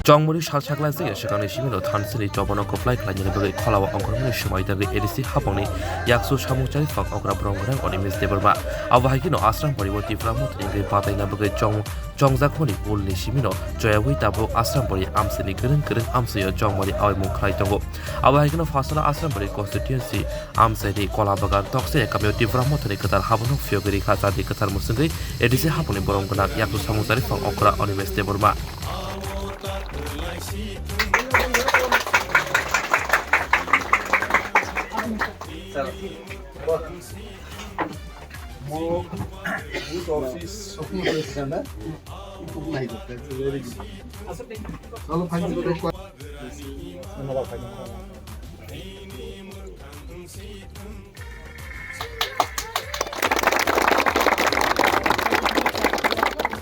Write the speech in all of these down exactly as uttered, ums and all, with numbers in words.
Chongmari sal sakla jaya swkangni simino thansini chobano kwplai khlainani bagwi kholao ongkhormani swmai dagwi A D C hapongni yaksu samung chari phang okra borong gwnang Animesh Debbarma. Abo hai kheno Ashram Bari o Tipra Mothani wngwi bataina bagwi chong-, chongjak hwnwi ulni simino choyawi tabuk Ashram Bari amsini kwrwng kwrwng amsio chongmari awaimung khlai tongo. Abo hai kheno phasano Ashram Bari constituency amchaini Kola Bagan Toksaya kamio Tipra Mothani kwtal habuno phiyogwi rikha chadi kwthar mwswngwi A D C hapongni borong gwnang yaksu samung chari phang okra Animesh Debbarma.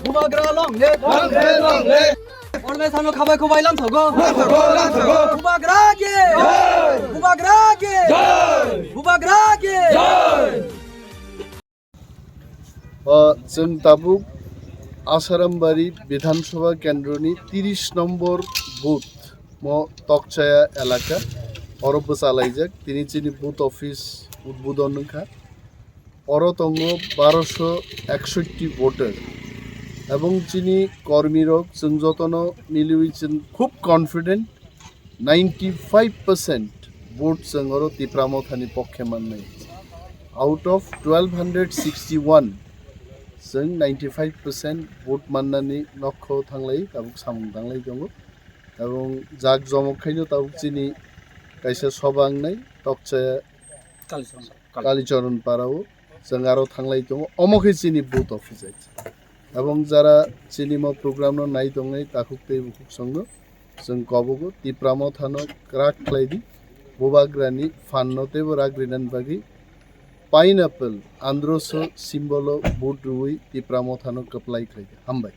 Bubagra long live! Long live, long live! Orme sano khabai khubai lam sogo. Lam sogo, lam sogo. Bubagra ki! Jai! Bubagra ki! Jai! Bubagra ki! Jai! O, chwng tabuk Asarambari Bidhan Sabha Kendroni tiris nombor booth mo Tokchaya elaka oro bwchalaijak. Tini chini booth office udbodon wngkha. Oro tongo barosho eksotti voter. Ebong chini kormirok chwng jotono miliwi chwng khub confident. Ninety-five percent vote chwng oro Tipra Mothani pokhe mannai. Out of twelve hundred sixty-one, chwng ninety-five percent vote mannani nokho thanglai, tabuk samung tanglai tongo. Tabuk jak jomok khaino tabuk chini kaisa soba wngnai, Tokchaya Kalichorong. Kalichorong Parao chwng aro thanglai tongo. Omo khe chini booth office hai. Ebong jara chini mo program no nai tongnai takhuk tei bukhuk songno chwng kobogo Tipra Mothano kwrak khlai di. Bubagrani phan no teibo rak rinani bagwi pineapple androso symbol o vote rwui Tipra Mothano kwplai khlai di. Hambai.